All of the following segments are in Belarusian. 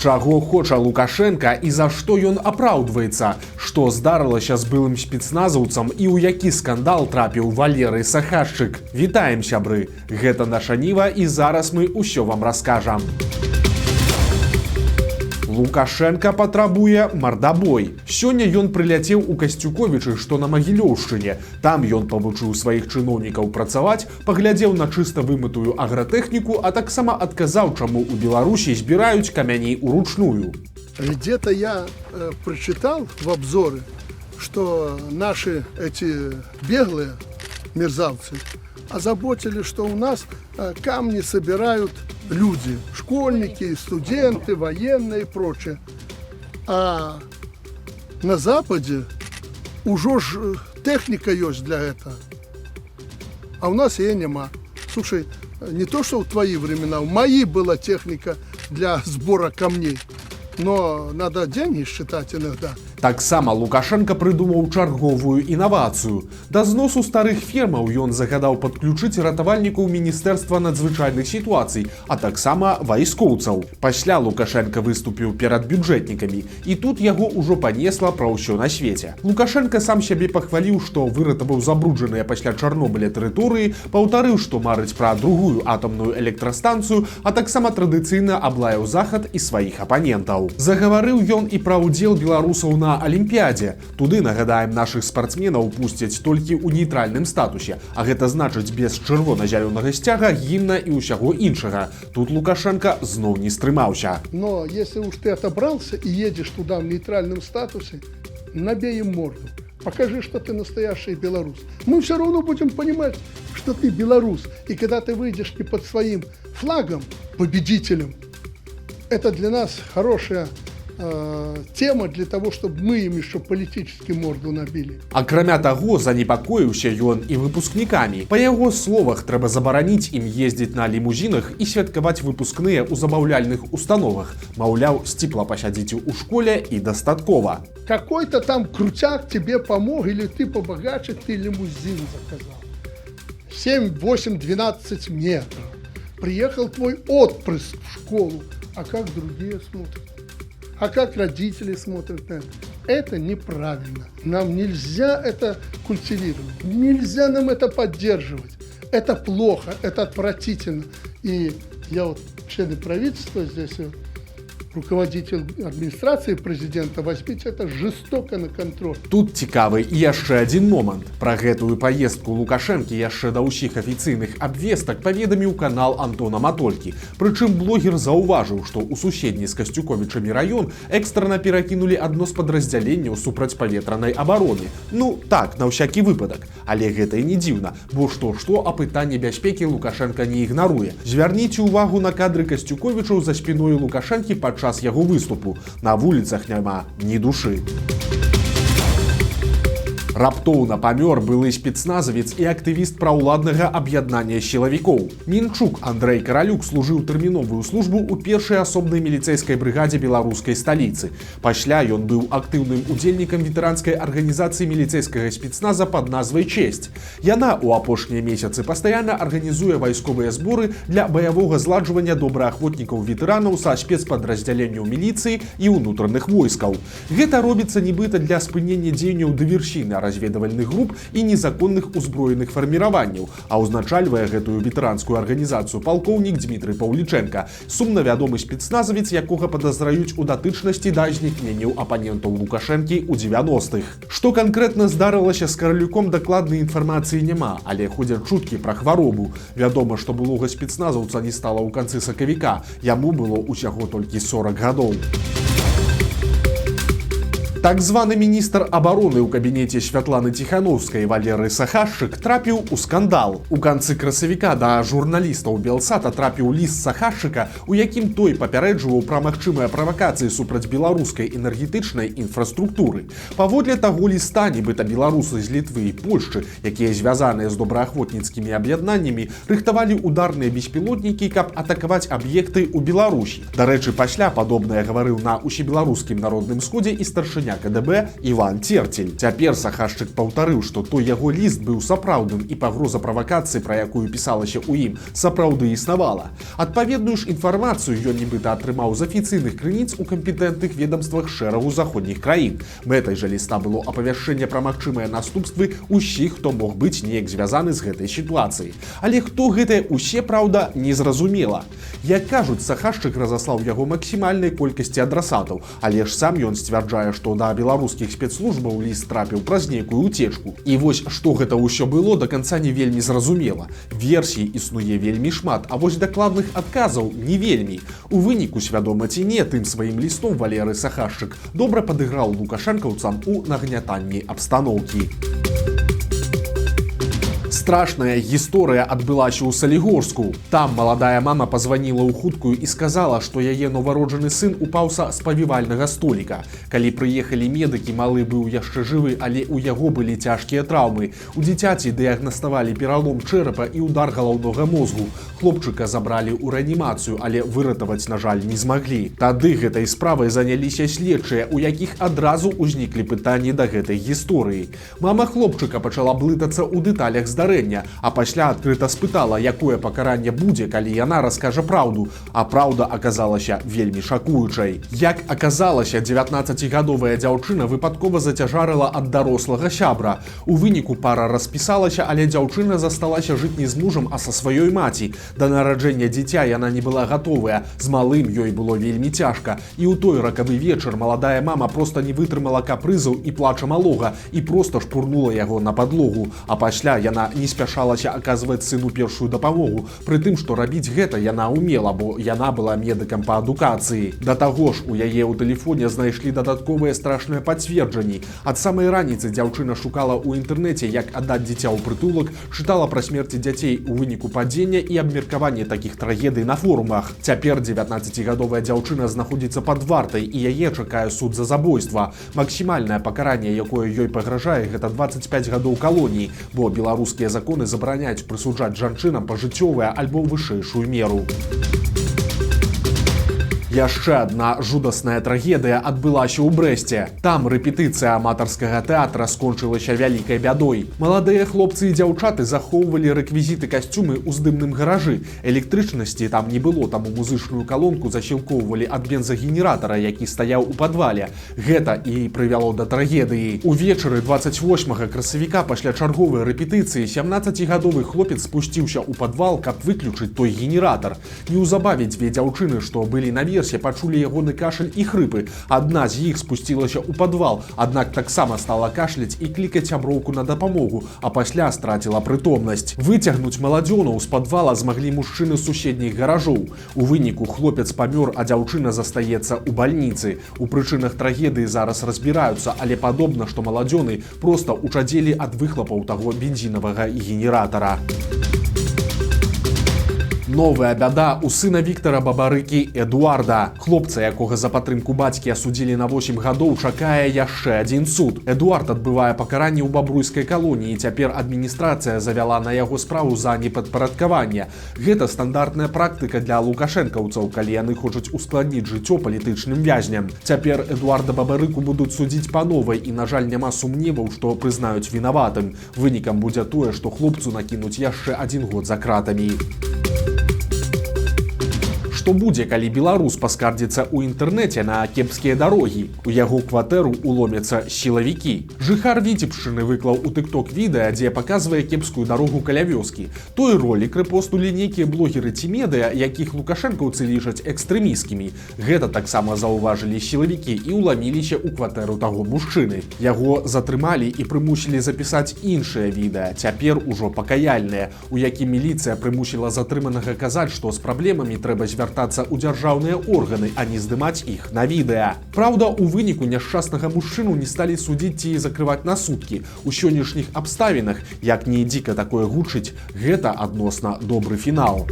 Чаго хоча Лукашэнка і за што ён апраўдваецца? Што здарылася з былым спецназаўцам і ў які скандал трапіў Валерый Сахашчык? Вітаем, сябры! Гэта «Наша Ніва», і зараз мы ўсё вам раскажам. Лукашэнка патрабуе мардабой. Сёння ён прыляцеў у Касцюковічы, што на Магілёўшчыне. Там ён павучыў сваіх чыноўнікаў працаваць, паглядзеў на чыста вымытую агратэхніку, а таксама адказаў, чаму ў Беларусі збіраюць камяні ўручную. Где-то я прочитал в обзоре, что наши эти беглые мерзавцы озаботили, что у нас камни собирают люди, школьники, студенты, военные и прочее. А на Западе уже ж техника есть для этого. А у нас ее нема. Слушай, не то что в твои времена, в мои была техника для сбора камней. Но надо деньги считать иногда. Таксама Лукашэнка прыдумаў чарговую інавацыю. Да зносу старых фермаў ён загадаў падключыць ратавальнікаў Міністэрства надзвычайных сітуацый, а таксама вайскоўцаў. Пасля Лукашэнка выступіў перад бюджэтнікамі, і тут яго ўжо панесла пра ўсё на свеце. Лукашэнка сам сябе пахваліў, што выратаваў забруджаныя пасля Чарнобыля тэрыторыі, паўтарыў, што марыць пра другую атамную электрастанцыю, а таксама традыцыйна аблаяў Захад і сваіх апанентаў. Загаварыў ён і пра ўдзел беларусаў на Алімпіядзе. Туды, нагадаем, нашых спартсменаў пусцяць толькі ў нейтральным статусе, а гэта значыць без чырвона-зялёнага сцяга, гімна і ўсяго іншага. Тут Лукашэнка зноў не стрымаўся. Но если уж ты отобрался и едешь туда в нейтральном статусе, набей им морду. Покажи, что ты настоящий белорус. Мы все равно будем понимать, что ты белорус. И когда ты выйдешь не под своим флагом, победителем, это для нас хорошая тема для того, чтобы мы им еще политически морду набили. Акрамя таго, занепакоіўся ён і выпускнікамі. Па яго словах, трэба забараніць ім ездзіць на лімузінах і святкаваць выпускныя ў забаўляльных установах. Маўляў, сціпла пасядзіце ў школе, і дастаткова. Какой-то там крутяк тебе помог, или ты побогаче, ты лимузин заказал. 7, 8, 12 метров. Приехал твой отпрыск в школу. А как другие смотрят? А как родители смотрят на это? Это неправильно. Нам нельзя это культивировать. Нельзя нам это поддерживать. Это плохо, это отвратительно. И я вот, члены правительства здесь, руководитель администрации президента, возьмите это жестоко на контроль. Тут цікавы і яшчэ адзін момант. Пра гэтую паездку Лукашэнкі яшчэ да ўсіх афіцыйных абвестак паведаміў канал Антона Матолькі. Прычым блогер заўважыў, што ў суседні з Касцюковічамі раён экстрана перакінулі адно з падраздзяленняў супрацьпаветранай абароны. Ну так, на ўсякі выпадак. Але гэта і не дзіўна, бо што-што, а пытанне бяспекі Лукашэнка не ігнаруе. Звярніце ўвагу на кадры Касцюковічаў за спіною Лукашэнкі падчас яго выступу. На вуліцах няма ні душы. Раптоўна памёр былы спецназавец і актывіст праўладнага аб'яднання сілавікоў. Мінчук Андрэй Каралюк служыў тэрміновую службу ў першай асобнай міліцэйскай брыгадзе беларускай сталіцы. Пасля ён быў актыўным удзельнікам ветэранскай арганізацыі міліцэйскага спецназа пад назвай «Честь». Яна ў апошнія месяцы пастаянна арганізуе вайсковыя зборы для баявога зладжвання добраахвотнікаў ветэранаў са спецпадраздзяленняў міліцыі і ўнутраных войскаў. Гэта робіцца нібыта для спынення дзеянняў дыверсійна-разведвальных груп і незаконных узброеных фарміраванняў, а ўзначальвае гэтую ветэранскую арганізацыю палкоўнік Дзмітрый Паўлічэнка, сумна вядомы спецназавец, якога падазраюць у датычнасці да знікненняў апанентаў Лукашэнкі ў 90-х. Што канкрэтна здарылася з Каралюком, дакладнай інфармацыі няма, але ходзяць чуткі пра хваробу. Вядома, што былога спецназаўца не стала ў канцы сакавіка. Яму было ўсяго толькі 40 гадоў. Так званы міністр абароны ў кабінеце Святланы Ціханоўскай Валеры Сахашчык трапіў у скандал. У канцы красавіка да журналістаў Белсата трапіў ліст Сахашчыка, у якім той папярэджваў пра магчымыя правакацыі супраць беларускай энергетычнай інфраструктуры. Паводле таго ліста, нібыта беларусы з Літвы і Польшчы, якія звязаныя з добраахвотніцкімі аб'яднаннямі, рыхтавалі ударныя беспілотнікі, каб атакаваць аб'екты ў Беларусі. Дарэчы, пасля падобнае гаварыў на усебеларускім народным сходзе і старшыня старшыня КДБ Іван Церцель. Цяпер Сахашчык паўтарыў, што той яго ліст быў сапраўдным і пагроза правакацыі, пра якую пісалася ў ім, сапраўды існавала. Адпаведную ж інфармацыю ён нібыта атрымаў з афіцыйных крыніц у кампетэнтных ведомствах шэрагу заходніх краін. Мэтай жа ліста было апавяшчэнне пра магчымыя наступствы ўсіх, хто мог быць неяк звязаны з гэтай сітуацыяй. Але хто гэтыя усе, праўда, незразумела. Як кажуць, Сахашчык разаслаў яго максімальнай колькасці адрасатаў, але ж сам ён сцвярджае, што да беларускіх спецслужбаў ліст трапіў праз нейкую уцечку. І вось што гэта ўсё было, до канца не вельмі зразумела. Версій існуе вельмі шмат, а вось дакладных адказаў не вельмі. У выніку, свядома ці не, тым сваім лістом Валеры Сахашчык добра падыграў лукашэнкаўцам у нагнятанні абстаноўкі. Страшная гісторыя адбылася ў Салігорску. Там маладая мама пазваніла ў хуткую і сказала, што яе нованароджаны сын упаў са спавівальнага століка. Калі прыехалі медыкі, малы быў яшчэ жывы, але ў яго былі цяжкія траўмы. У дзіцяці дыягнаставалі пералом чэрапа і удар галаўнога мозгу. Хлопчыка забралі ў рэанімацыю, але выратаваць, на жаль, не змаглі. Тады гэтай справай заняліся следчыя, у якіх адразу ўзніклі пытанні да гэтай гісторыі. Мама хлопчыка пачала блытацца ў дэталях здарэння, а пасля адкрыта спытала, якое пакаранне будзе, калі яна раскажа праўду, а праўда аказалася вельмі шакуючай. Як аказалася, 19-гадовая дзяўчына выпадкова зацяжарыла ад дарослага сябра. У выніку пара распісалася, але дзяўчына засталася жыць не з мужам, а са сваёй маці. Да нараджэння дзіця яна не была гатовая. З малым ёй было вельмі цяжка. І ў той ракавы вечар маладая мама проста не вытрымала капрызаў і плача малога і проста шпурнула яго на падлогу. А пасля яна не спяшалася аказваць сыну першую дапамогу, пры тым, што рабіць гэта яна умела, бо яна была медыкам па адукацыі. Да таго ж, у яе ў тэлефоне знайшлі дадатковыя страшныя пацверджанні. Ад самай раніцы дзяўчына шукала ў інтэрнэце, як аддаць дзіця ў прытулак, чытала пра смерці дзяцей у выніку падзення і абмеркаванне такіх трагедый на форумах. Цяпер 19-гадовая дзяўчына знаходзіцца пад вартай, і яе чакае суд за забойства. Максімальнае пакаранне, якое ёй пагражае, гэта 25 гадоў калоніі, бо беларускія законы забараняюць прысуджаць жанчынам пажыццёвыя альбо вышэйшую меру. Яшчэ адна жудасная трагедыя адбылася ў Брэсце. Там рэпетыцыя аматарскага тэатра скончылася вялікай бядой. Маладыя хлопцы і дзяўчаты захоўвалі рэквізіты, касцюмы ў здымным гаражы. Электрычнасці там не было, таму музычную калонку засілкоўвалі ад бензагенератара, які стаяў у падвале. Гэта і прывяло да трагедыі. Увечары 28 красавіка пасля чарговай рэпетыцыі 17-гадовы хлопец спусціўся ў падвал, каб выключыць той генератар. Неўзабаве дзве дзяўчыны, што былі наверсе, пачулі ягоны кашаль і хрыпы. Адна з іх спусцілася ў падвал, аднак таксама стала кашляць і клікаць сяброўку на дапамогу, а пасля страціла прытомнасць. Выцягнуць маладзёнаў з падвала змаглі мужчыны з суседніх гаражоў. У выніку хлопец памёр, а дзяўчына застаецца ў бальніцы. У прычынах трагедыі зараз разбіраюцца, але падобна, што маладзёны проста учадзелі ад выхлапаў таго бензінавага генератара. Новая бяда у сына Віктара Бабарыкі Эдуарда. Хлопца, якога за падтрымку бацькі асудзілі на 8 гадоў, чакае яшчэ адзін суд. Эдуард адбывае пакаранне ў бабруйскай калоніі. Цяпер адміністрацыя завяла на яго справу за непадпарадкаванне. Гэта стандартная практыка для лукашэнкаўцаў, калі яны хочуць ускладніць жыццё палітычным вязням. Цяпер Эдуарда Бабарыку будуць судзіць па новай і, на жаль, няма сумневаў, што прызнаюць вінаватым. Вынікам будзе тое, што хлопцу накінуць яшчэ адзін год за кратамі. Што будзе, калі беларус паскардзіцца ў інтэрнэце на кепскія дарогі? У яго кватэру уломяцца сілавікі. Жыхар Віцебшчыны выклаў у тыкток відэа, дзе паказвае кепскую дарогу каля вёскі. Той ролік рэпостнулі нейкія блогеры ці медыа, якіх лукашэнкаўцы лічаць экстрэмісцкімі. Гэта таксама заўважылі сілавікі і ўламіліся ў кватэру таго мужчыны. Яго затрымалі і прымусілі запісаць іншае відэа, цяпер ужо пакаяльнае, у якім міліцыя прымусіла затрыманага казаць, што з праблемамі трэба звяртацца ў дзяржаўныя органы, а не здымаць іх на відэа. Праўда, у выніку няшчаснага мужчыну не сталі судзіць ці закрываць на суткі. У сённяшніх абставінах, як не дзіка такое гучыць, гэта адносна добры фінал.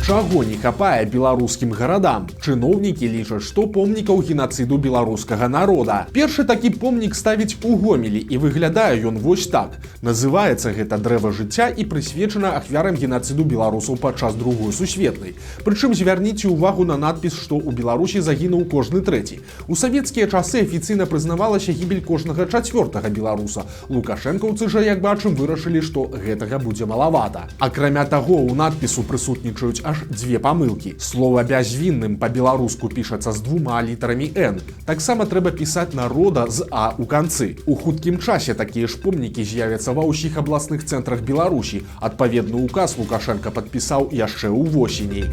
Чаго не хапае беларускім гарадам? Чыноўнікі лічаць, што помнікаў генацыду беларускага народа. Першы такі помнік ставіць у Гомелі, і выглядае ён вось так. Называецца гэта «Дрэва жыцця» і прысвечана ахвярам генацыду беларусаў падчас Другой сусветнай. Прычым звярніце ўвагу на надпіс, што ў Беларусі загінуў кожны трэці. У савецкія часы афіцыйна прызнавалася гібель кожнага чацвёртага беларуса. Лукашэнкаўцы жа, як бачым, вырашылі, што гэтага будзе малавата. Акрамя таго, у надпісу прысутнічаюць аж дзве памылкі. Слова «бязвінным» па-беларуску пішацца з двума літарамі «н». Таксама трэба пісаць «народа» з «а» у канцы. У хуткім часе такія ж помнікі з'явяцца ва ўсіх абласных цэнтрах Беларусі. Адпаведны указ Лукашэнка падпісаў яшчэ ў восені.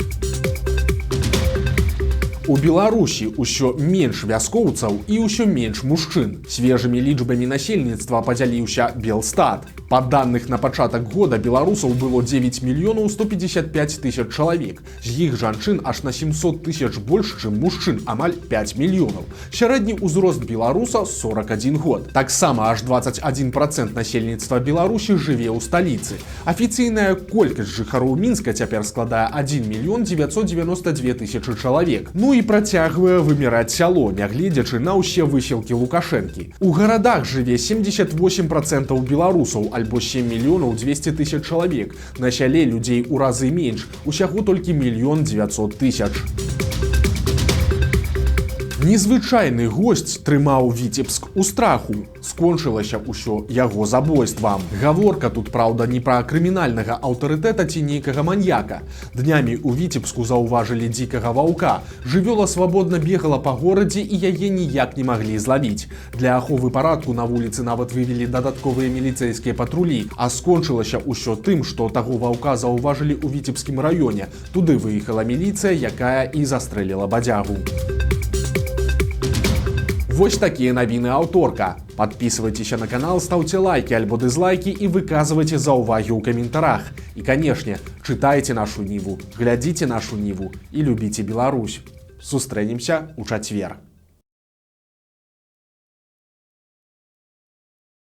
У Беларусі ўсё менш вяскоўцаў і ўсё менш мужчын. Свежымі лічбамі насельніцтва падзяліўся Белстат. Па данных на пачатак года беларусаў было 9 мільёнаў 155 тысяч чалавек. З іх жанчын аж на 700 тысяч больш, чым мужчын, амаль 5 мільёнаў. Сярэдні ўзрост беларуса 41 год. Таксама аж 21% насельніцтва Беларусі жыве ў сталіцы. Афіцыйная колькасць жыхароў Мінска цяпер складае 1 мільён 992 тысячы чалавек. Ну і працягвае выміраць сяло, нягледзячы на ўсе высілкі Лукашэнкі. У гарадах жыве 78% беларусаў, альбо 7 мільёнаў 200 тысяч чалавек. На сяле людзей у разы менш, усяго толькі 1 900 000. Незвычайны госць трымаў Віцебск у страху. Скончылася ўсё яго забойствам. Гаворка тут, праўда, не пра крымінальнага аўтарытэта ці нейкага маньяка. Днямі ў Віцебску заўважылі дзікага ваўка. Жывёла свабодна бегала па горадзе, і яе ніяк не маглі злавіць. Для аховы парадку на вуліцы нават вывелі дадатковыя міліцэйскія патрулі. А скончылася ўсё тым, што таго ваўка заўважылі ў Віцебскім раёне. Туды выехала міліцыя, якая і застрэліла бадзягу. Вось такія навіны аўторка. Падпісвайцеся на канал, стаўце лайкі альбо дызлайкі і выказвайце заўвагі ў каментарах. І, канешне, чытайце «Нашу Ніву», глядзіце «Нашу Ніву» і любіце Беларусь. Сустрэнемся ў чацвер.